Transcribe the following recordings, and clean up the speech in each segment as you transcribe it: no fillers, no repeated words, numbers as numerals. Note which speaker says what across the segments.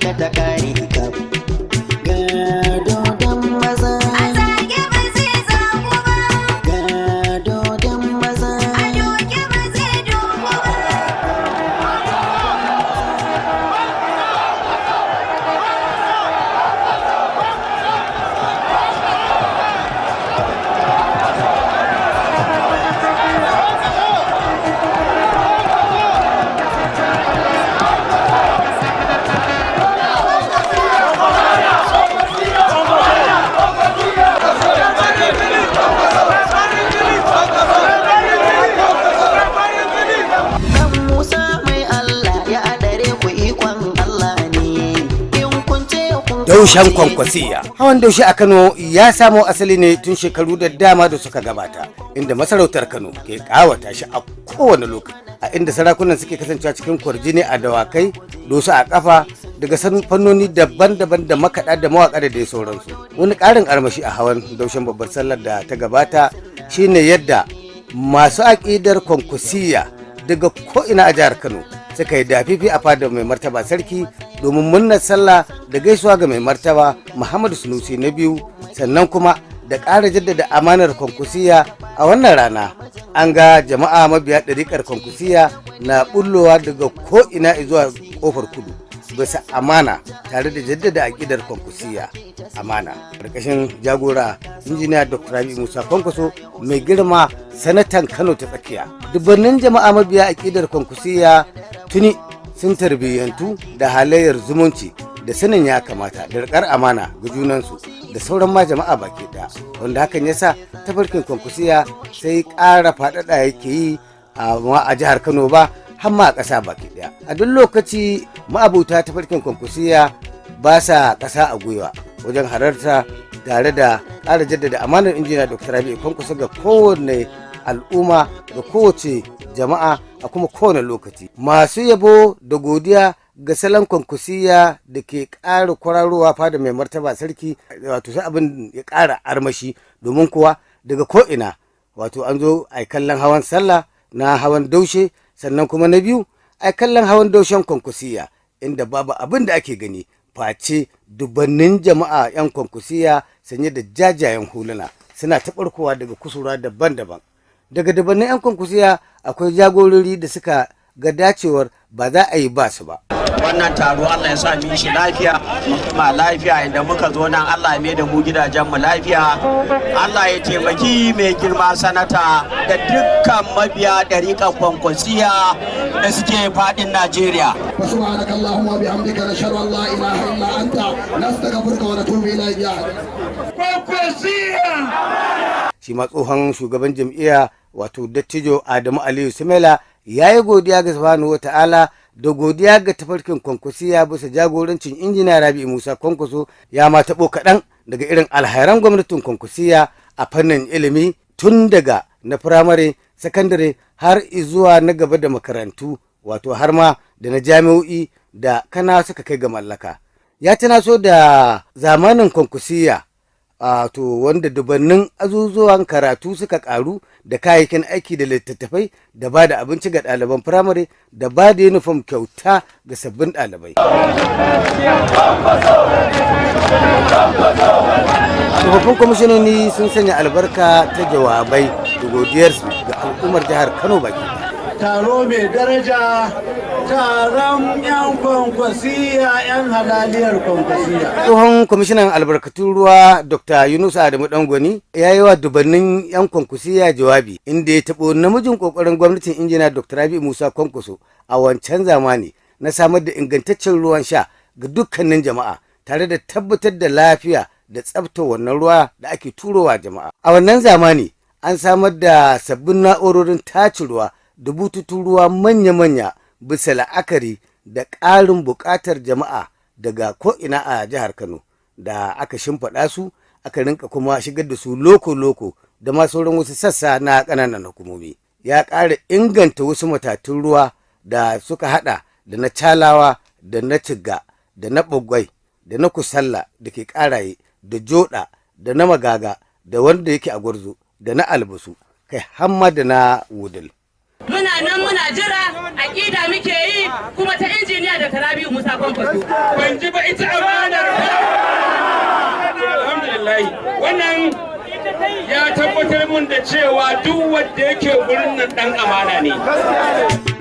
Speaker 1: Haka ta kare kaf. Ga dodon maza.
Speaker 2: A zage ba zai zagu ba.
Speaker 1: Ga dodon maza.
Speaker 2: A doke ba zai doku ba.
Speaker 1: Dan Musa mai Allah ya adare ku, ikon Allah ne. In kun ce kun
Speaker 3: Daushen Kwankwasiya. Hawan daushe a Kano ya samo asali ne tun shekaru da dama da suka gabata, inda masarautar Kano ke kawata shi a kowane lokaci. A inda sarakunan suke kasancewa cikin kwarjini a dawakai, dosu a kafa daga fannoni daban-daban da makaɗa da mawaƙa da dai sauransu. Wani ƙarin armashi a hawan daushen babbar sallar da ta gabata shine yadda masu aƙidar Kwankwasiya daga ko'ina a jihar Kano suka yi dafifi a fadar mai martaba sarki domin murnar sallah da gaisuwa ga mai martaba Muhammadu Sunusi na biyu, sannan kuma da ƙara jaddada amanar Kwankwasiya. A wannan rana an ga jama'a mabiya ɗariƙar Kwankwasiya na bullowa daga ko'ina zuwa ƙofar kudu bisa amana tare da jaddada aƙidar Kwankwasiya amana ƙarƙashin jagora Injiniya Dr. Rabi Musa Kwankwaso, mai girma sanatan Kano ta Tsakiya. Dubbannin jama'a mabiya aƙidar Kwankwasiya tuni sun tarbiyyantu da halayyar zumunci da sanin ya kamata da riƙar amana ga junansu da sauran ma jama'a baki ɗaya, wanda hakan yasa tafarkin Kwankwasiya sai ƙara faɗaɗa yake yi a jihar Kano ba har ma a ƙasa baki ɗaya. A duk lokaci ma'abuta tafarkin Kwankwasiya ba sa ƙasa a gwiwa wajen halarta tare da ƙara jaddada amanar Injiniya Dr. Rabi'u Kwankwaso ga kowane al'umma, ga kowace jama'a, a kuma kowane lokaci. Masu yabo da godiya ga salon Kwankwasiya da ke ƙara kwararowa fada mai martaba sarki, wato sai abin ya ƙara armashi, domin kuwa daga ko'ina wato an zo a kallon hawan sallah na hawan daushe. Sannan kuma na biyu, a kallon hawan daushen Kwankwasiya, inda babu abin da ake gani face dubannin jama'a 'yan Kwankwasiya sanye da jajayen huluna suna ta barkowa daga kusura daban-daban. Daga dubannin 'yan Kwankwasiya akwai jagorori da suka ga dacewar ba za a yi ba su ba.
Speaker 4: Wannan taro, Allah ya sa mu shi lafiya, mu kuma lafiya. Inda muka zo nan, Allah ya mai da mu gidajen mu lafiya. Allah ya taimaki mai girma sanata da dukkan mabiya ɗariƙar Kwankwasiya da suke faɗin Najeriya.
Speaker 5: وسبحانك اللهم وبحمدك، نشهد ان لا اله الا انت، نستغفرك ونتوب اليك.
Speaker 3: Shi ma tsohon shugaban jam'iyya, wato dattijo Adamu Aliyu Sumaila, ya yi godiya ga Subhanahu Wata'ala da godiya ga tafarkin Kwankwasiya bisa jagorancin Injiniya Rabi Musa Kwankwaso. Ya ma taɓo kaɗan daga irin alhairan gwamnatin Kwankwasiya a fannin ilimi, tun daga na firamare, sakandare har zuwa na gaba da makarantu, wato har ma da na jami'o'i da kana suka kai ga mallaka. Ya tunaso da zamanin Kwankwasiya, to wanda dubannin azuzuwan karatu suka karu da kayayyakin aiki da littattafai da ba da abinci ga ɗaliban firamare da ba da yunifom kyauta ga sabbin ɗalibai. Tsofaffin kwamishinoni sun sanya albarka ta jawabai da godiyarsu ga al'ummar jihar Kano baki ɗaya.
Speaker 6: Taro mai daraja, taron 'yan Kwankwasiya, 'yan halaliyar Kwankwasiya.
Speaker 3: Tsohon kwamishinan albarkatun ruwa Dr. Yunus Adamu Dangwani ya yi wa dubannin 'yan Kwankwasiya jawabi, inda ya taɓo namijin ƙoƙarin gwamnatin Injiniya Dr. Rabi Musa Kwankwaso a wancan zamani na samar da ingantaccen ruwan sha ga dukkanin jama'a tare da tabbatar da lafiya da tsabtar wannan ruwa da ake turowa jama'a. A wannan zamani an samar da sabbin na'urorin tace ruwa da bututun ruwa manya-manya bisa la'akari da ƙarin buƙatar jama'a daga ko'ina a jihar Kano da aka shimfiɗa su, aka rinka kuma shigar da su loko-loko da ma sauran wasu sassa na ƙananan hukumomi. Ya ƙara inganta wasu matatun ruwa da suka haɗa da na Calawa da na Cigga da na Ɓaggwai da na Kusalla da ke Ƙaraye da Joɗa da na Magaga da wanda yake a Gwarzo da na Albasu, kai hamma da na Wudil.
Speaker 7: Muna nan muna jira, aƙida muke yi kuma ta Injiniya Dr. Rabi'u Musa Kwankwaso.
Speaker 8: Ban ji ba, ita amanar ba. Alhamdulillah, wannan ya tabbatar mun da cewa duk wanda yake gurin nan dan amana ne.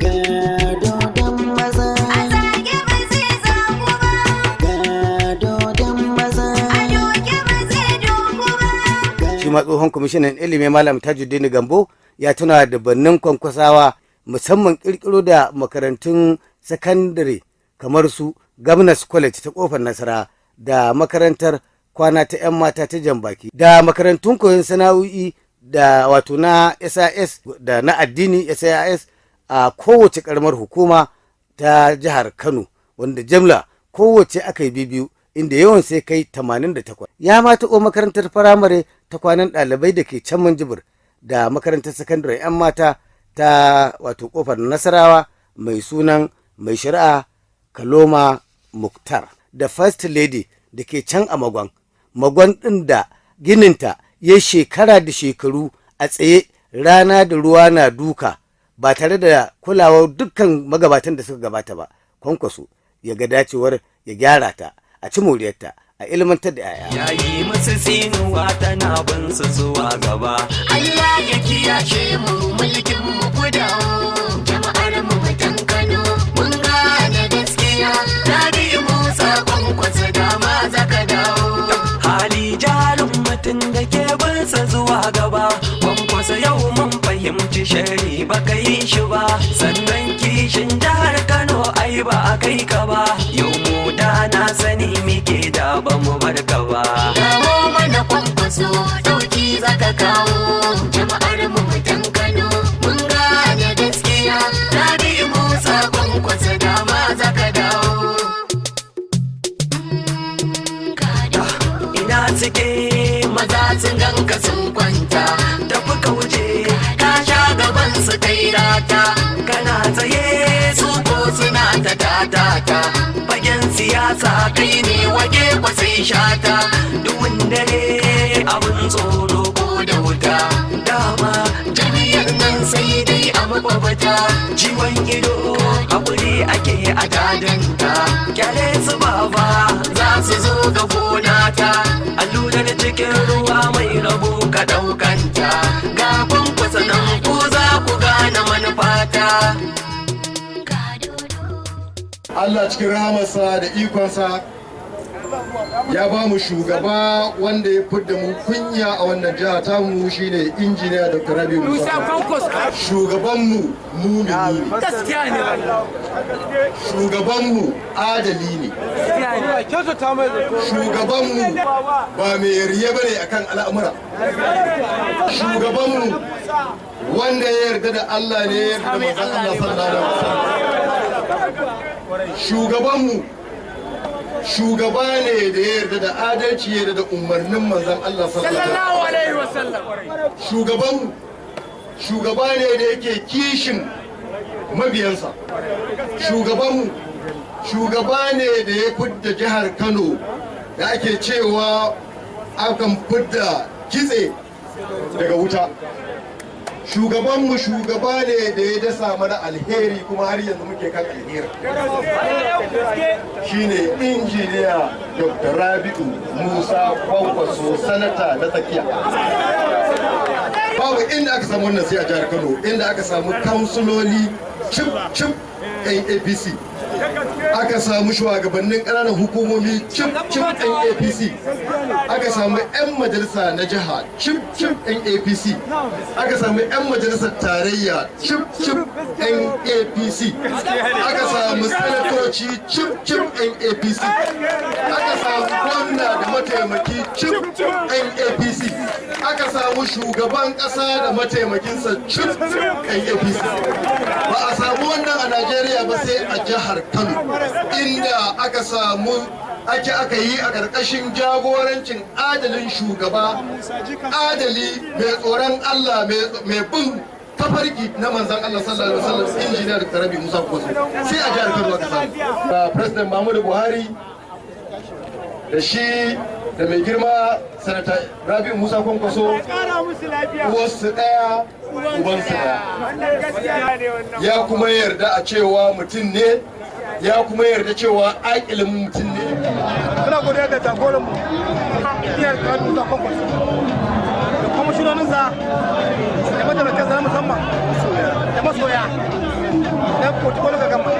Speaker 1: Gado dan maza.
Speaker 2: A zage ba zai zagu ba.
Speaker 1: Gado dan maza.
Speaker 2: A doke ba zai doku ba.
Speaker 3: Shi ma tsohon kwamishinan ilimi, Malam Tajuddin Gambo, ya tuna da bannin Kwankwasawa, musamman kirkiro da makarantun sakandare kamar su Governors College ta Kofar Nasara da makarantar kwana ta 'yan mata ta Jambaki da makarantun koyon sana'o'i da wato na SIS da na addini SIS a kowace karamar hukuma ta jihar Kano, wanda jimla kowace aka yi biyu, inda yawan sai kai 88. Ya ma taɓo makarantar firamare ta kwanan ɗalibai da ke can Minjibir da makarantar sakandare 'yan mata ta wato Kofar Nasarawa mai sunan mai shari'a Kaloma Muktar, da First Lady da ke can a Magwan Magwan ɗin da gininta ya shekara da shekaru a tsaye, rana da ruwa na duka, ba tare da kulawar dukkan magabatan da suka gabata ba, Kwankwaso ya ga dacewar ya gyara ta, a ci moriyarta, a ilmantar da 'ya'ya.
Speaker 9: Yayi musu tsinuwa tana bin su zuwa gaba.
Speaker 10: Allah ya kiyashe mu, mulkin mu ku dawo. Jama'ar mu mutan Kano mun gane gaskiya. Rabi'u Musa Kwankwaso, dama zaka dawo.
Speaker 9: Hali jarin mutum da ke binsa zuwa gaba. Kwankwasa, yau mun fahimci shari baka yi shi ba. Sannan kishin jihar Kano ai ba a kai ka ba. Yau mu da na sani muke da ba mu barka ba.
Speaker 10: Dawo mana Kwankwaso, dauki zaka kawo. Jama'ar mu mutan Kano mun gane gaskiya. Rabi'u Musa Kwankwaso, dama zaka dawo.
Speaker 9: Ina suke?
Speaker 10: Maza sun ganka sun kwanta.
Speaker 9: Tafi ka wuce.
Speaker 10: Ka sha gaban su kai rata.
Speaker 9: Kana tsaye.
Speaker 10: Su ko suna ta tatata.
Speaker 9: Fagen siyasa.
Speaker 10: Kai ne wage kwasai shata.
Speaker 9: Duhun dare abin tsoro.
Speaker 10: Ko da wuta.
Speaker 9: Dama.
Speaker 10: Jami'ar nan sai dai a makwabta.
Speaker 9: Ciwon ido hakuri ake a
Speaker 10: dadanta.
Speaker 9: Kyale su baba.
Speaker 10: Za su zo ga gona ta.
Speaker 9: Allurar cikin ruwa mai rabo
Speaker 10: ka ɗaukanta. Ga Kwankwasa nan, ko za ku gane manufata.
Speaker 5: Allah cikin rahamarsa da ikonsa ya ba mu shugaba wanda ya fidda mu kunya a wannan jiha tamu, shine Injiniya Dr. Rabiu Musa. Shugabanmu mumini ne. Shugabanmu adali ne. Shugabanmu ba mai riya bane akan al'amura. Shugabanmu wanda ya yarda da Allah ne, ya yarda da manzon Allah sallallahu alaihi wasallam. Shugabanmu shugaba ne da ya yarda da adalci, ya yarda da umarnin manzon Allah sallallahu alaihi wasallam. Shugabanmu shugaba ne da yake kishin mabiyansa. Shugabanmu shugaba ne da ya fidda jihar Kano da ake cewa akan fidda kitse daga wuta. Shugabanmu shugaba ne da ya dasa mana alheri, kuma har yanzu muke kan alheri, shine Injiniya Dr. Rabi'u Musa Kwankwaso, sanata na tsakiya. Babu inda aka samu wannan sai a jihar Kano, inda aka samu kansuloli cip cip yan APC, aka samu shugabannin ƙananan hukumomi cip cip yan APC, aka samu 'yan majalisa na jiha cip cip yan APC, aka samu 'yan majalisar tarayya cip cip yan APC, aka samu sanatoci cip cip yan APC, aka samu gwamna da mataimaki cip yan APC, aka samu shugaban ƙasa da mataimakinsa cip yan APC. Ba a samu wannan a Najeriya ba sai a jihar Kano, inda aka samu ake aka yi a ƙarƙashin jagorancin adalin shugaba, adali mai tsoron Allah, mai bin tafarki na manzan Allah sallallahu alaihi wasallam, Injiniyar Rabiu Musa Kwankwaso. Sai a jihar Kano aka samu. President Muhammadu Buhari da shi da mai girma Sanata Rabiu Musa Kwankwaso uwarsu ɗaya, ubansu ɗaya. Ya kuma yarda a cewa mutum ne Ya kuma yarda cewa aƙilin mutum ne.
Speaker 7: Muna godiya ga jagoranmu, Iyar Kanu da Kwankwaso, da kwamishinoninsa da mataimakansa na musamman da masoya na Protocol ga gama.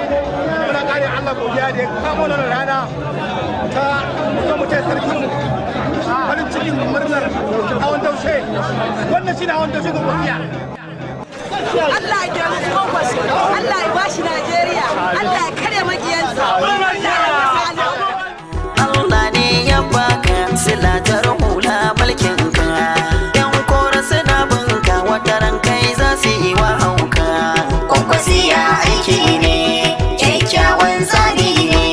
Speaker 7: Muna kare Allah godiya da ya kamo nan rana ta zo mu ce sarkinmu farin cikin murnar hawan daushe. Wannan shi ne hawan daushe ga godiya.
Speaker 11: Allah ya taimaki Kwankwaso, Allah ya bashi Najeriya, Allah ya kare makiyansa. Allah ya masa alheri.
Speaker 1: Allah ne ya baka silatar hula mulkin ka. Yan kora suna bunka, wataran kai za su yi wa hauka.
Speaker 10: Kwankwasiya aiki ne, kyakkyawan tsari ne.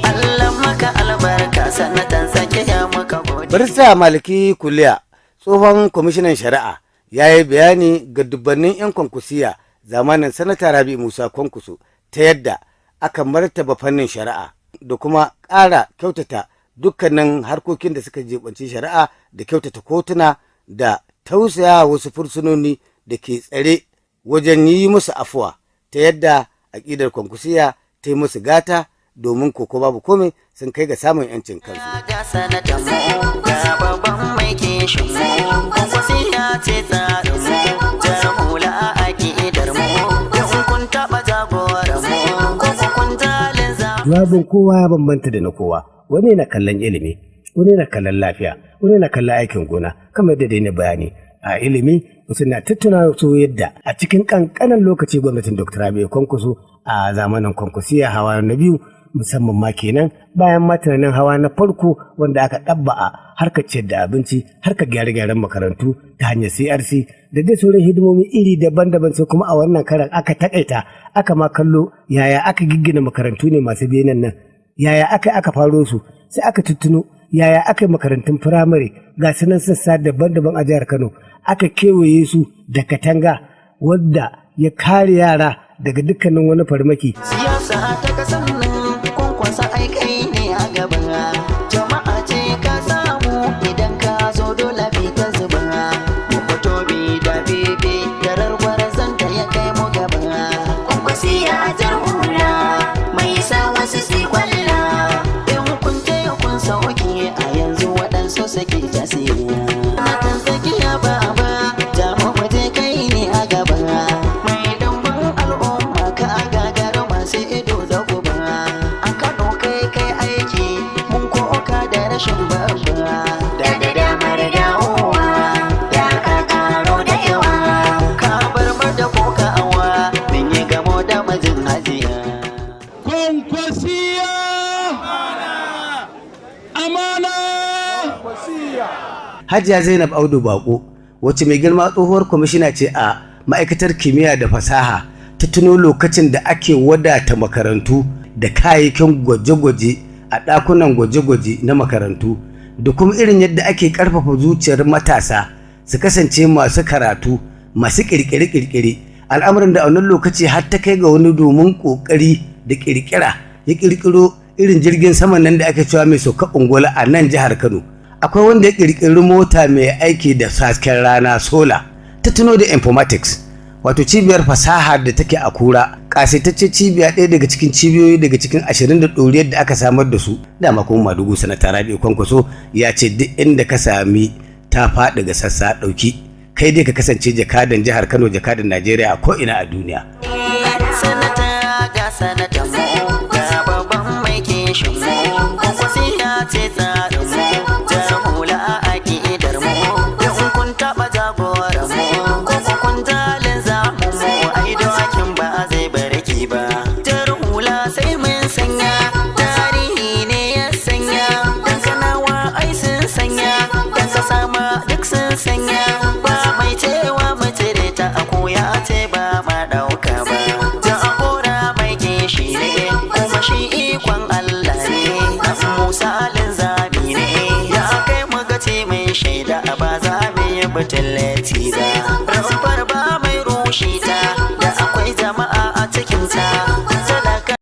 Speaker 1: Allah maka albarka, sanatan tsakiya, maka godiya.
Speaker 3: Barista Maliki Kuliya, tsohon kwamishinan shari'a, ya yi bayani ga dubbannin 'yan Kwankwasiya zamanin Sanata Rabi Musa Kwankwaso ta yadda aka martaba fannin shari'a da kuma ƙara kyautata dukkanin harkokin da suka jibanci shari'a da kyautata kotuna da tausaya wasu fursunoni da ke tsare wajen yi musu afuwa, ta yadda aƙidar Kwankwasiya ta yi musu gata, domin koko babu komai sun kai ga samun 'yancin kansu.
Speaker 1: Ga sanatan mu, ga babban mai kishin mu, Kwankwasiya ce tsarin mu, jar hula a aƙidar mu. In kun taɓa jagoran mu, ko kun jalin za.
Speaker 3: Jawabin kowa ya bambanta da na kowa. Wani na kallon ilimi, wani na kallon lafiya, wani na kallon aikin gona, kamar da dai na bayani. A ilimi, wasu na tattuna su yadda a cikin kankanin lokaci gwamnatin Dr. Rabi'u Kwankwaso a zamanin Kwankwasiya hawa na biyu, musamman ma kenan bayan ma tunanin hawa na farko wanda aka ɗabba'a harkar ciyar da abinci, harkar gyare-gyaren makarantu ta hanyar CRC da dai sauran hidimomi iri daban-daban. Sai kuma a wannan karan aka takaita, aka ma kallo yaya aka giggina makarantu ne masu benen nan, yaya aka faro su. Sai aka tuttuno yaya aka yi makarantun firamare, ga su nan sassa daban-daban a jihar Kano, aka kewaye su da katanga wadda ya kare yara daga dukkanin wani farmaki.
Speaker 1: Siyasa ta kasan nan, Kwankwasa ai kai ne a gaba. Jama'a ce ka samu, idan ka zo dole bi ta zuba. Mu fito bi da bebe darar gwarazan da ya kai mu gaba.
Speaker 10: Kwankwasiya jar hula, mai sa wasu su kwalla.
Speaker 1: In kun je kun sauke, a yanzu waɗansu suke tasiya. Sanatan tsakiya baba, jamu mu je, kai ne a gaba. Mai dambun al'umma, ka gagara masu ido da guba. A Kano kai kai aiki, mun koka da rashin babba.
Speaker 10: Da da damar dawowa, da ka karo da yawa.
Speaker 1: Ka bar mu da kokawa, mun yi gamo da mijin hajiya.
Speaker 6: Kwankwasiya! Amana!
Speaker 3: Hajiya Zainab Audu Bako, wacce mai girma tsohuwar kwamishina ce a ma'aikatar kimiyya da fasaha, ta tuno lokacin da ake wadata makarantu da kayayyakin gwaje-gwaje a ɗakunan gwaje-gwaje na makarantu, da kuma irin yadda ake ƙarfafa zuciyar matasa su kasance masu karatu, masu ƙirƙire-ƙirƙire, al'amuran da a wannan lokaci har ta kai ga wani domin ƙoƙari da ƙirƙira ya ƙirƙiro irin jirgin saman nan da ake cewa mai sauka ungulu a nan jihar Kano. Akwai wanda ya ƙirƙiri mota mai aiki da hasken rana, sola. Ta tuno da informatics, wato cibiyar fasaha da take a Kura, ƙasaitacce cibiya, ɗaya daga cikin cibiyoyi daga cikin 20 da ɗoriyar da aka samar da su. Dama kuma madugu Sanata Rabi'u Kwankwaso ya ce duk inda ka sami ta faɗi ga sassa, ɗauki. Kai dai ka kasance jakadan jihar Kano, jakadan Najeriya a ko'ina a duniya.
Speaker 1: Sanata, ga sanatan mu, ga babban mai kishin mu.